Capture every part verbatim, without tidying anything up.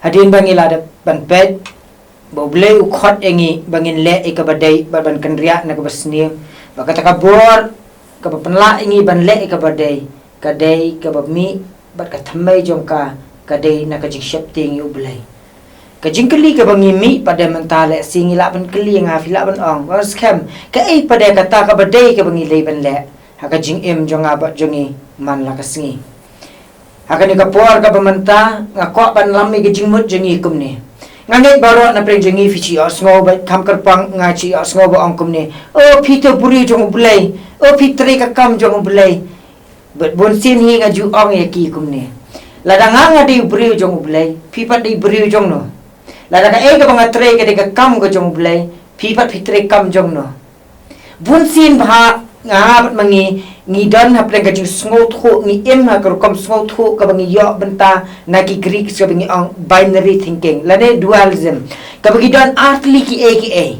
Hadien ba ngi la dep ban peit ba U Blei u khot ïa ngi ba ngin leh ïa kaba dei bad ban kynriah na kaba sniew, ba kata ka bor kaba pynlah ïa ngi ban leh ïa kaba dei, ka dei kaba mih bad ka thymmei jong ka ka dei na ka jingsheptieng ïa U Blei. Ka jingkylli kaba ngi mih pat de mynta, lehse ngi lah ban kylli, nga phi lah ban ong, wat skhem, kaei pat de kata kaba dei kaba ngi dei ban leh ha ka jingim jong nga bad jong ngi man la ka sngi? Ha kane ka por kaba mynta nga kwah ban lam ïa ka jingmut jong ngi kumne. Nga ngeit baroh na pdeng jong ngi phi shu ïohsngew bad kham kyrpang nga shu ïohsngew ba ong kumne, "O phi te u briew jong U Blei, o phi trei ka kam jong U Blei." Bad bunsien hi nga ju ong ïa ki kumne, lada nga nga dei u briew jong U Blei, phi pat dei briew jong no? Lada kaei kaba nga trei ka dei ka kam ka jong U Blei, phi pat phi trei kam jong no? Bunsien bha nga bad ma ngi ngi don ha pdeng ka jingsngewthuh, ngi im ha ka rukom sngewthuh kaba ngi ïoh bynta na ki Greek kaba ngi ong binary thinking lane dualism, kaba ngi don artylli kiei kiei.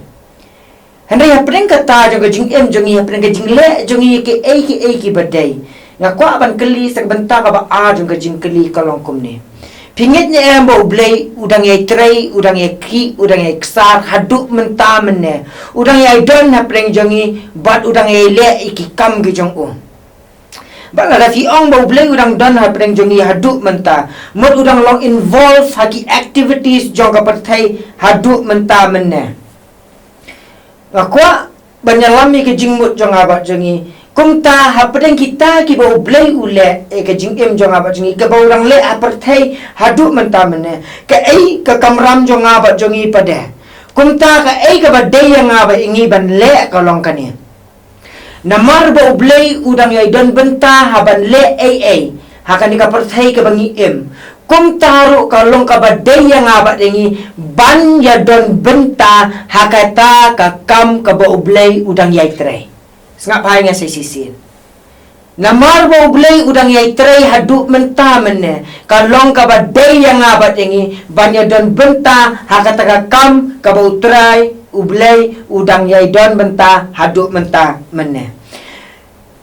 Hynrei ha pdeng kata jong ka jingim jong ngi, ha pdeng ka jingleh jong ngi kiei kiei kiba dei, nga kwah ban kylli sa ka bynta kaba ar jong ka jingkylli ka long kumne. Phi ngeit ne em ba U Blei u dang ïai trei, u dang ïai khih, u dang ïai ksar haduh mynta mynne? U dang ïai don ha pdeng jong ngi bad u dang ïai leh ïa ki kam ki jong u. Bad lada phi ong ba U Blei u dang don ha pdeng jong ngi haduh mynta, mut u dang long involve ha ki activities jong ka pyrthei haduh mynta mynne. Nga kwah ban ïalam ïa ka jingmut jong nga bad jong ngi. Kumta ha pdeng kita kiba U Blei u leh ïa ka jingim jong nga bad jong ngi, kaba u dang leh ha pyrthei haduh mynta mynne, kaei ka kamram jong nga bad jong ngi pat de? Kumta kaei kaba dei ïa nga bad ïa ngi ban leh ka long kane. Namar ba U Blei u dang ïai don bynta ha ban leh ei ei ha kane ka pyrthei kaba ngi im. Kumta ruh ka long kaba dei ïa nga bad ïa ngi ban ïa don bynta ha kata ka kam kaba U Blei u dang ïai trei. Sngap bha ïa nga sa shisien. Namar ba U Blei u dang ïai trei haduh mynta mynne, ka long kaba dei ïa nga bad ïa ngi ban ïa don bynta ha kata ka kam kaba U Trai U Blei u dang ïai don bynta haduh mynta mynne.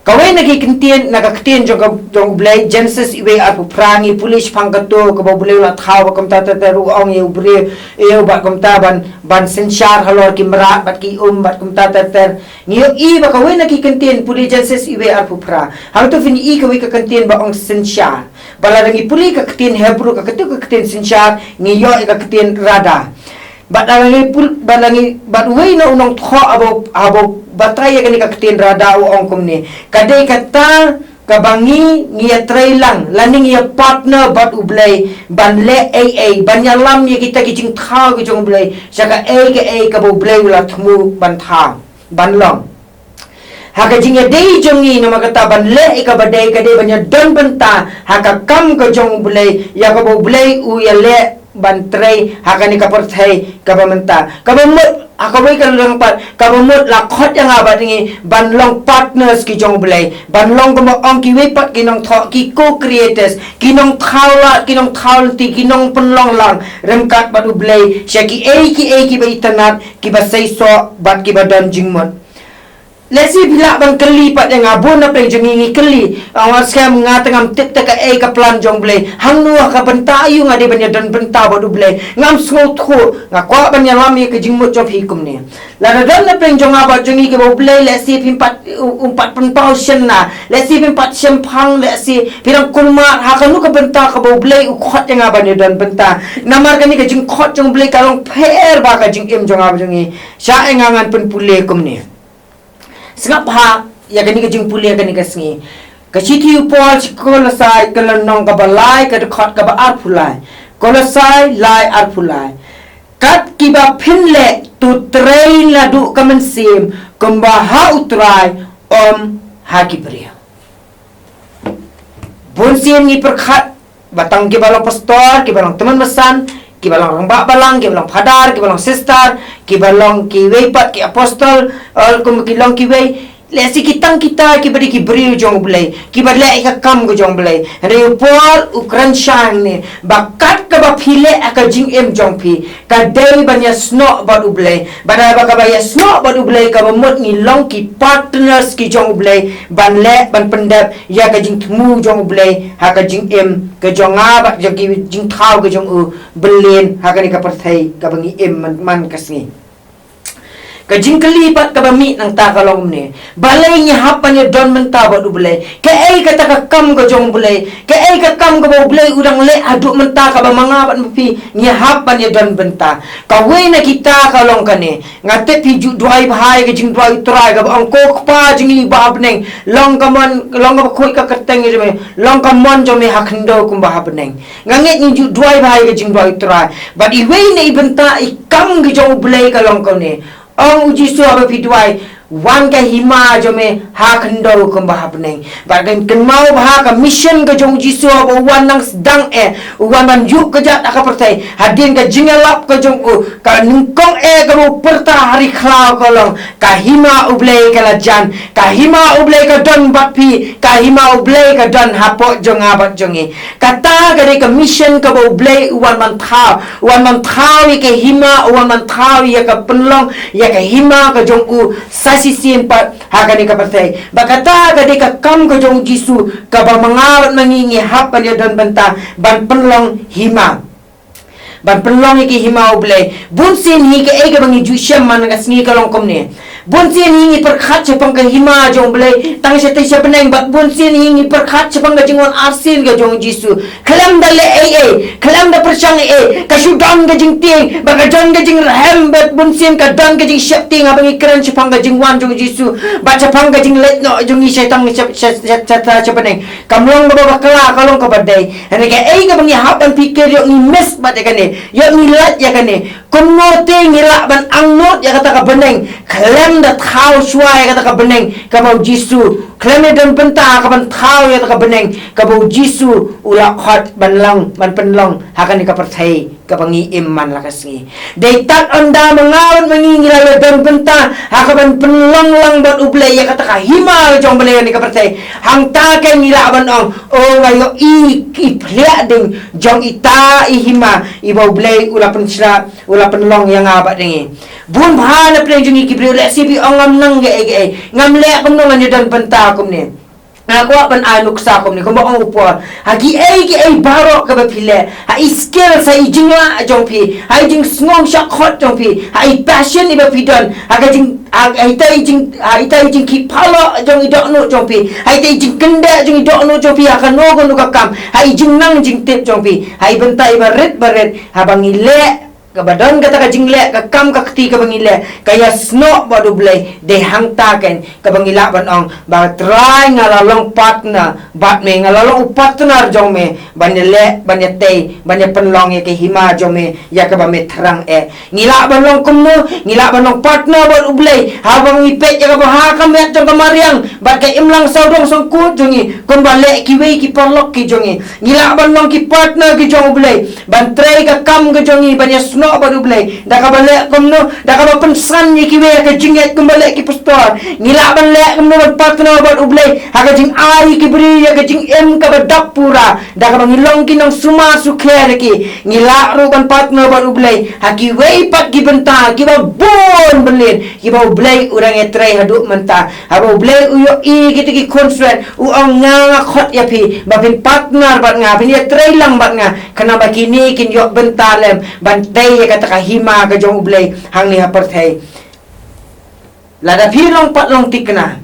Kawei na ki ktien, na ka ktien jong ka, jong U Blei, Genesis iwei arphew phra, ngi pule shaphang kato kaba U Blei u la thaw bad kumta ter ter u ong ïa u briew, ïa u bad kumta ban, ban synshar halor ki mrad bad ki um bad kumta ter ter. Ngi ïohi ba kawei na ki ktien, pule Genesis iwei arphew phra, hangto phin ïohi kawei ka ktien ba ong synshar. Ba lada ngi pule ka ktien Hebru, ka kato ka ktien synshar, ngi ïoh ïa ka ktien rada. Bad lada ngi pul-, bad lada ngi, bad uwei na u nongthoh haba, haba batai ïa kane ka ktien rada u ong kumne, ka dei kata kaba ngi, ngi ïa trei lang lane ngi ïa partner bad U Blei ban leh ei ei, ban ïalam ïa kita ki jingthaw ki jong U Blei sha kaei kaei kaba U Blei u la thmu ban thaw, ban long. Ha ka jingïadei jong ngi, namar kata ban leh ïa kaba dei ka dei ban ïa don bynta ha ka kam ka jong U Blei, ïa kaba U Blei u ïa leh ban trei ha kane ka pyrthei kaba mynta. Kaba mut ha kawei ka liang pat, kaba mut la khot ïa nga bad ngi ban long partners ki jong U Blei, ban long, kumba ong kiwei pat ki nongthoh, ki co-creators, ki nongthaw lad, ki nongthaw lynti, ki nongpynlong lang ryngkat bad U Blei sha kiei kiei kiba itynnad, kiba seisoh bad kiba don jingmut. Lehse phi lah ban kylli pat ïa nga, bun na pdeng jong ngi ngi kylli, ah, wat skhem, nga te ngam tip te kaei ka plan jong U Blei, hangno, ha ka bynta aïu nga dei ban ïa don bynta bad U Blei, ngam sngewthuh. Nga kwah ban ïalam ïa ka jingmut jong phi kumne. Lada don na pdeng jong nga bad jong ngi kiba U Blei lehse phim pat, um, um pat pynpaw shynna, lehse phim pat shemphang, lehse phi dang kulmar ha kano ka bynta kaba U Blei u khot ïa nga ban ïa don bynta. Namar kane ka jingkhot jong U Blei ka long pher bha ka jingim jong nga bad jong ngi. Sha ïa nga ngan pynpule kumne. Sngap bha ïa kane ka jingpule kane ka sngi. Ka shithi u Paul sha ki Kolosai, ka lynnong kaba lai, ka dkhot kaba arphew lai. Kolosai lai arphew lai. Kat kiba phin leh, to trei naduh ka mynsiem, kumba ha U Trai, ym ha ki briew. Bun sien ngi pyrkhat ba tang kiba long pastor, kiba long tymmen basan, kiba long rangbah balang, kiba long phadar, kiba long sister, kiba long kiwei pat ki apostol, eh, kum ki long kiwei, Lehse ki tang kita kiba dei ki briew jong U Blei, kiba leh ïa ka kam ka jong U Blei. Hynrei u Paul u kren shane ba kat kaba phi leh ha ka jingim jong phi, ka dei ban ïasnoh bad U Blei. Bad haba kaba ïasnoh bad U Blei kaba mut ngi long ki partners ki jong U Blei ban leh ban pyndep ïa ka jingthmu jong U Blei ha ka jingim ka jong nga bad jong ki jingthaw ka jong u bylin ha kane ka pyrthei kaba ngi im man, man ka sngi. Ka jingkylli pat kaba mih nangta ka long kumne. Balei ngi hap ban ïa don bynta bad U Blei? Kaei kata ka kam ka jong U Blei? Kaei ka kam kaba U Blei u dang leh haduh mynta kaba ma nga bad ma phi ngi hap ban ïa don bynta? Kawei na kita ka long kane. Nga tip phi ju duwai bha ïa ka jingduwai U Trai kaba ong, Ko Kpa jong ngi ba ha bneng, long ka mon, long kaba khuid ka kyrteng jong me, long ka mon jong me ha khyndew kumba ha bneng. Nga ngeit ngi ju duwai bha ïa ka jingduwai U Trai. Bad iwei na i bynta i kam ka jong U Blei ka long kane. Ong U Jisu haba phi duwai, wan ka hima jong me ha khyndew kumba ha bneng. Bad kan kynmaw bha ka mission ka jong U Jisu haba u wan nang sdang eh, u wan ban ïuh kjat ha ka pyrthei. Hadien ka jingïalap ka jong u, ka nyngkong eh kaba u pyrta ha ri khlaw ka long, ka hima U Blei ka la jan, ka hima U Blei ka don bad phi, ka hima U Blei ka don hapoh jong nga bad jong ngi. Kata ka dei ka mission kaba U Blei u wan ban thaw, u wan ban thaw ïa ka hima, u wan ban thaw ïa ka pynlong ïa ka hima ka jong u sa shisien pat ha kane ka pyrthei. Bad kata ka dei ka kam ka jong U Jisu kaba ma nga bad ma ngi ngi hap ban ïa don bynta ban pynlong hima. Ban pynlong ïa ki hima U Blei. Bun sien hi kaei kaba ngi ju shem man ka sngi ka long kumne. Bun sien hi ngi pyrkhat shaphang ka hima jong U Blei tang shatei sha bneng, bad bun sien hi ngi pyrkhat shaphang ka jingwan arsien ka jong U Jisu. Khlem da leh ei ei, khlem da pyrshang ei ei, ka shu don ka jingtieng, bad ka don ka jingrhem, bad bun sien ka don ka jingsheptieng haba ngi kren shaphang ka jingwan jong U Jisu, bad shaphang ka jingleit noh jong ngi sha tang sha, sha, sha, sha, sha bneng. Kam long kaba bakla, ka long kaba dei. Hynrei kaei kaba ngi hap ban pyrkhat ïoh ngi miss bad ïa kane, ïoh ngi lait ïa kane. Kumno te ngi lah ban angnud ïa kata ka bneng khlem da thaw shuwa ïa kata ka bneng kaba U Jisu, khlem da don bynta ka ban thaw ïa kata ka bneng kaba U Jisu u la khot ban long, ban pynlong ha kane ka pyrthei kaba ngi im man la ka sngi. Dei tad ynda ma nga bad ma ngi ngi la ïa don bynta ha ka ban pynlong lang bad U Blei ïa kata ka hima jong U Blei ha kane ka pyrthei, hangta ka ngi lah ban ong, o, nga ïohi ki phliah ding jong ita i hima iba U Blei u la pynshla, u la pynlong ïa nga bad ïa ngi. Bun bha na pdeng jong ngi ki briew lehse phi ong ngam nang kaei kaei, ngam leh kumno, ngan ïa don bynta kumne. Nga kwah ban ai nuksa kumne, kumba ong u Paul, ha kiei kiei baroh kaba phi leh, ha i skill, ha i jinglah jong phi, ha i jingsngewsih khot jong phi, ha i passion iba phi don, ha ka jing, ha, ha ita i jing, ha ita i jingkhih phalok jong i dohnud jong phi, ha ita i jingkyndit jong i dohnud jong phi, ha kano kano ka kam, ha i jingnang jingtip jong phi, ha i bynta iba rit ba rit, haba ngi leh kaba don kata ka jingleh, ka kam ka kti kaba ngi leh ka ïasnoh bad U Blei. Dei hangta ken kaba ngi lah ban ong ba Trai nga la long partner bad me, nga la long u partner jong me ban ïa leh, ban ïa tei, ban ïa pynlong ïa ka hima jong me ïa kaba me thrang eh. Ngi lah ban long kumno? Ngi lah ban long partner bad U Blei haba ngi peit ïa kaba ha ka met jong ka mariang bad ka imlang sawdong sawkun jong ngi, kumba leh kiwei ki paralok ki jong ngi. Ngi lah ban long ki partner ki jong U Blei ban trei ka kam ka jong ngi ban ïasnoh bad U Blei. Da kaba leh kumno? Da kaba pynsan ïa kiwei ha ka jingngeit kumba leh ki pastor. Ngi lah ban leh kumno ban partner bad U Blei ha ka jingai ki briew ïa ka jingim kaba dap pura, da kaba ngi long ki nongsumar sukher ïa ki. Ngi lah ruh ban partner bad U Blei ha kiwei pat ki bynta kiba bun bynlien kiba U Blei u dang ïatrei haduh mynta. Haba U Blei u ïohi kita ki khun swet, u ong, nga nga khot ïa phi ba phin partner bad nga, phin ïatrei lang bad nga, khnang ba kine kin ïoh bynta lem ban tei ïa kata ka hima ka jong U Blei hangne ha pyrthei. Lada phi long pat long thikna,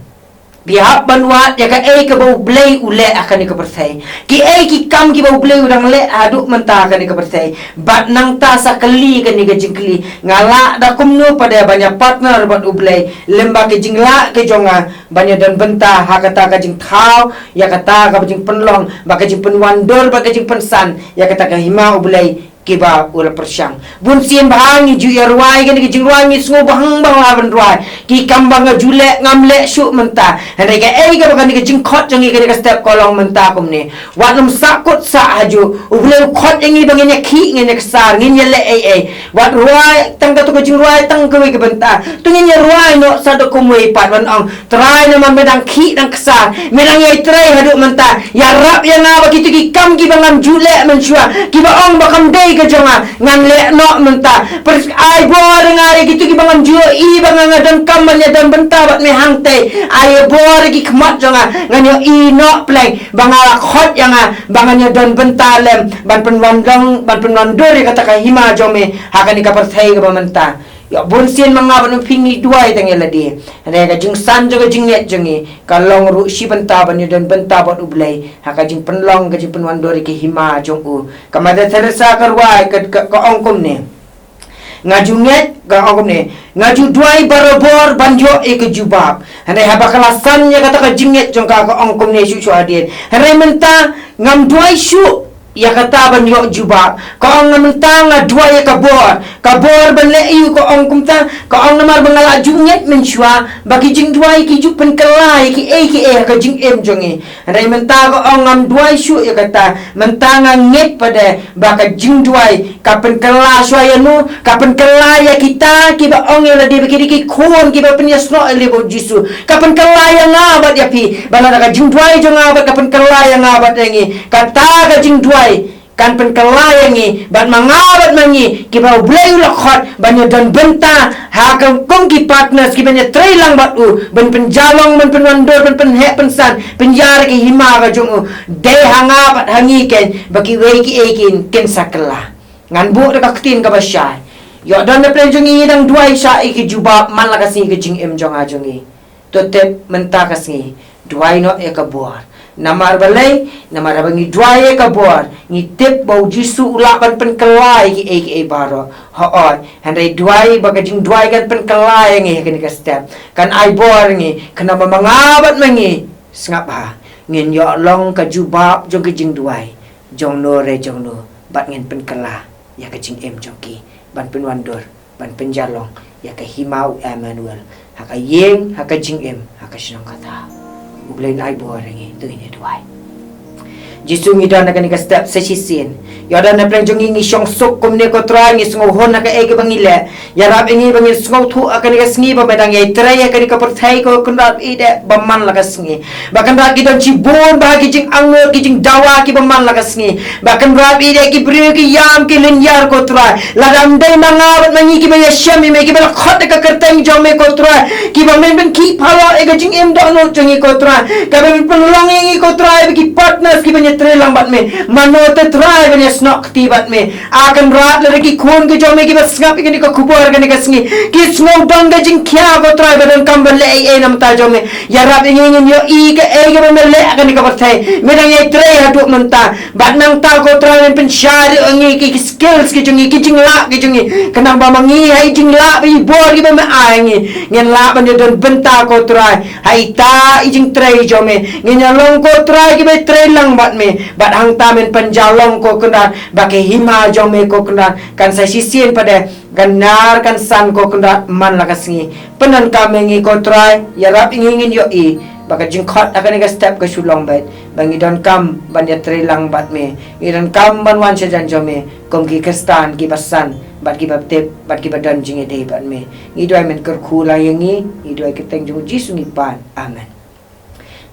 phi hap ban wad ïa kaei kaba U Blei u leh ha kane ka pyrthei. Kiei ki kam kiba U Blei u dang leh haduh mynta ha kane ka pyrthei. Bad nangta sa kylli kane ka jingkylli, nga lah da kumno pat de ban ïa partner bad U Blei lem bad ka jinglah ka jong nga ban ïa don bynta ha kata ka jingthaw ïa kata kaba jingpynlong bad ka jingpynwandur bad ka jingpynsan ïa kata ka hima U Blei kiba u la pyrshang. Bun sien ba ngi ju ïa rwai kane ka jingrwai, ngi sngew ba hang ba nga la ban rwai. Ki kam ba nga ju leh ngam leh shuh mynta. Hynrei kaei kaba kane ka jingkhot jong ngi kane ka step ka long mynta kumne. Wat nym sah kut sah hajuh. U Blei u khot ïa ngi ba ngin ïa khih, ngin ïa ksar, ngin ïa leh ei ei. Wat rwai tang katto ka jingrwai tang kawei ka bynta. To ngin ïa rwai noh sa da kumwei pat ban ong, Trai, namar me dang khih dang ksar, me dang ïai trei haduh mynta. Ïarap ïa nga ba kito ki kam kiba ngam ju leh mynshuwa, kiba ong ba kam dei ka jong nga, ngan leh noh mynta. Pyrshang ai bor ïa nga ïa kito kiba ngam ju ïohi ba nga nga donkam ban ïa don bynta bad me hangtei. Ai bor ïa ki khmat jong nga, ngan ïohi noh pleng ba nga la khot ïa nga ba ngan ïa don bynta lem ban pynwan long, ban pynwan dur ïa kata ka hima jong me ha kane ka pyrthei kaba mynta. Ïa bun sien ma nga bad ma phi ngi duwai tang ïa lade. Hynrei ka jingsan jong ka jingngeit jong ngi ka long ruh shi bynta ban ïa don bynta bad U Blei ha ka jingpynlong, ka jingpynwan dur ïa ka hima jong u. Ka Mother Teresa ka rwai ka, ka, ka ong kumne. Nga ju ngeit, ka ong kumne, nga ju duwai barabor ban ïoh ïa ka jubab. Hynrei haba ka la san ïa kata ka jingngeit jong ka, ka ong kumne shuh shuh hadien. Hynrei mynta ngam duwai shuh ïa kata ban ïoh jubab. Ka ong mynta nga duwai ïa ka bor. Ka bor ban leh aïu, ka ong kumta. Ka ong namar ba nga la ju ngeit mynshuwa ba ki jingduwai ki ju pynkylla ïa kiei kiei ha ka jingim jong ngi. Hynrei mynta ka ong ngam duwai shuh ïa kata. Mynta nga ngeit pat de ba ka jingduwai ka pynkylla shuwa ïano, ka pynkylla ïa kita kiba ong ïa lade ba ki dei ki khun kiba pynïasnoh ïa lade bad U Jisu. Ka pynkylla ïa nga bad ïa phi ba lada ka jingduwai jong nga bad ka pynkylla ïa nga bad ïa ngi, kata ka jingduwai kan pynkylla ïa ngi bad ma nga bad ma ngi kiba U Blei u la khot ban ïa don bynta ha ka kum ki partners kiban ïa trei lang bad u, ban pynjalong, ban pynwandur, ban pynheh pynsan, pynïar ïa ka hima ka jong u. Dei ha nga bad ha ngi keiñ ba kiwei kiei kin, kin sa kylla. Ngan buh da ka ktien kaba shai. Ïoh don na pdeng jong ngi ngi dang duwai shah ïa ki jubab man la ka sngi ka jingim jong nga jong ngi. To tip mynta ka sngi, duwai noh ïa ka bor. Namar balei? Namar haba ngi duwai ïa ka bor, ngi tip ba U Jisu u lah ban pynkylla ïa kiei kiei baroh. Hooid, hynrei duwai ba ka jingduwai kan pynkylla ïa ngi ha kane ka step, kan ai bor ïa ngi, khnang ba ma nga bad ma ngi, sngap ha, ngin ïoh long ka jubab jong ka jingduwai jong no re jong no, bad ngin pynkylla ïa ka jingim jong ki ban pynwandur, ban pynjalong ïa ka hima u Emmanuel ha ka ïing, ha ka jingim, ha ka shnong kata. U Blei un ai bor ïa ngi, to ngin ïa duwai. Jisu, ngi don ha kane ka step sa shisien. Ïoh don na pdeng jong ngi, ngi shong suk kumne ko Trai, ngi sngewhun ha kaei kaba ngi leh. Ïarap ïa ngi ba ngin sngewthuh ha kane ka sngi ba me dang ïai trei ha kane ka pyrthei ko Kynrad, i dei ba man la ka sngi. Ba Kynrad ki don shibun bha ki jingangnud, ki jingdawa kiba man la ka sngi. Ba Kynrad i dei ki briew ki ïam ki lynñiar ko Trai. Lada ym dei ma nga bad ma ngi kiba ïashem ïa me, kiba la khot ïa ka kyrteng jong me ko Trai, kiba men pynkhih phalot ïa ka jingim dohnud jong ngi ko Trai, kaba men pynlong ïa ngi ko Trai ba ki partners kiban ïa trei lang bad me. Mano te Trai ban ïasnoh kti bad me? A Kynrad, lada ki khun ki jong me kiba sngap ïa kane ka khubor kane ka sngi ki sngew don ka jingkhia ko Trai ba donkam ban leh ei ei na bynta jong me, ïarap ïa ngi ngin ïohi kaei kaba me leh ha kane ka pyrthei. Me dang ïai trei haduh mynta. Bad nangta ko Trai men pynshai ruh ïa ngi ki, ki skills ki jong ngi, ki jinglah ki jong ngi, khnang ba ma ngi ha i jinglah bad i bor kiba me ai ïa ngi, ngin lah ban ïa don bynta ko Trai ha ita i jingtrei jong me. Ngin ïa long ko Trai kiba trei lang bad me. Bad hangta men pynjalong ko Kynrad ba ka hima jong me ko Kynrad kan sa shisien pat de, kan nar kan san ko Kynrad man la ka sngi. Pyndonkam ïa ngi ko Trai, ïarap ïa ngi ngin ïohi ba ka jingkhot ha kane ka step ka shu long beit, ba ngi donkam ban ïa trei lang bad me, ngi donkam ban wan sha jan jong me kum ki Khristan kiba san bad kiba tip bad kiba don jingïadei bad me. Ngi duwai men kyrkhu lang ïa ngi, ngi duwai ha ka kyrteng jong U Jisu ngi pan. Amen.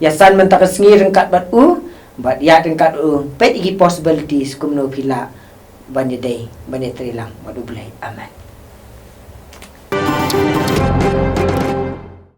Ïa san mynta ka sngi ryngkat bad u, bad ïa ryngkat u peit ïa ki possibilities kumno phi lah ban ïadei, ban ïa trei lang bad U Blei. Amen.